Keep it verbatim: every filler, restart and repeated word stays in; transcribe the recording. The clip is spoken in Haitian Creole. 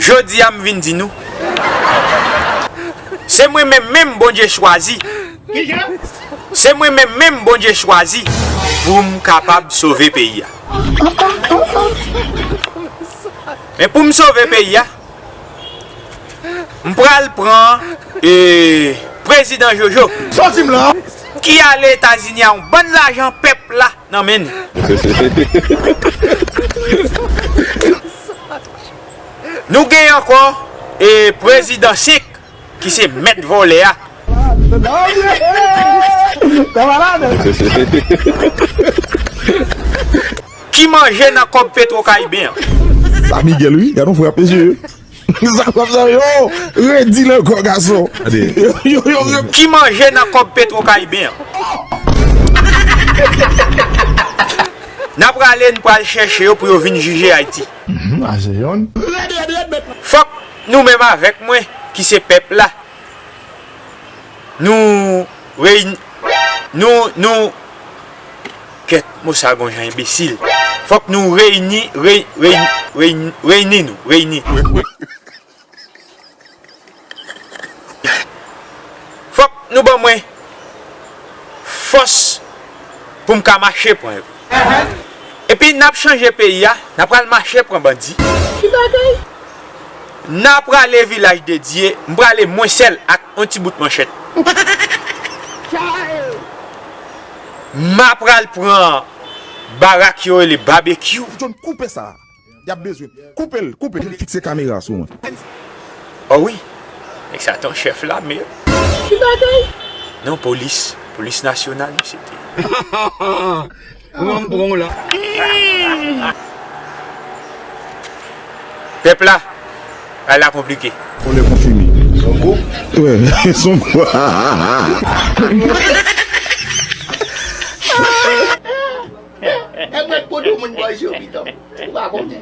Jodi a m vin di nou, se mwen menm menm Bondye chwazi. Se mwen menm menm Bondye chwazi pou m kapab sove peyi a. Men pou m sove peyi a, m pral pran, e, prezidan Jojo, sòti m la, ki ale Etazini a yon bann lajan pèp la nan men nou. Nou gen ankò, e, prezidan senk ki se mèt vòlè a. Ki manje nan kòb Petro Kariben an? Sa Miguel wi, gade yon frè ap mesye. Sa k ap sa yo? Redi nan kò gason. Yo, yo, yo, yo. Ki manje nan kòb Petro Kariben an? N ap rale, n pral chèche yo pou yo vin jije Ayiti. Mhm, a se yonn. Fòk nou menm avèk mwen, ki se pèp la, nou reyini, nou, nou, kèt, mo sa gon jan enbesil. Fòk nou reyini, rey-, reyini, reyini, reyini nou, reyini. Fòk nou ban mwen fòs pou m ka mache pran yo. Epi n ap chanje peyi a, n ap pral mache pran bandi. Ki bagay? N a prale Vilaj de Dye, m prale mwen sèl ak yon ti bout manchèt. M a pral pran barak yo rele babekyou. John, koupe sa. Y ap bezwen. Koupe l, koupe l. Fikse kamera sou mwen. Oh wi. Nèg sa ton chèf lame. Ki bagay? Non, polis. Polis nasyonal, misye te. Ou an pran w la. Pèp la, bagay la konplike. On est confirmé. Son group? Wè, son group. Nèg mèt kote moun bòy yo, pitan. Ou pa konnen.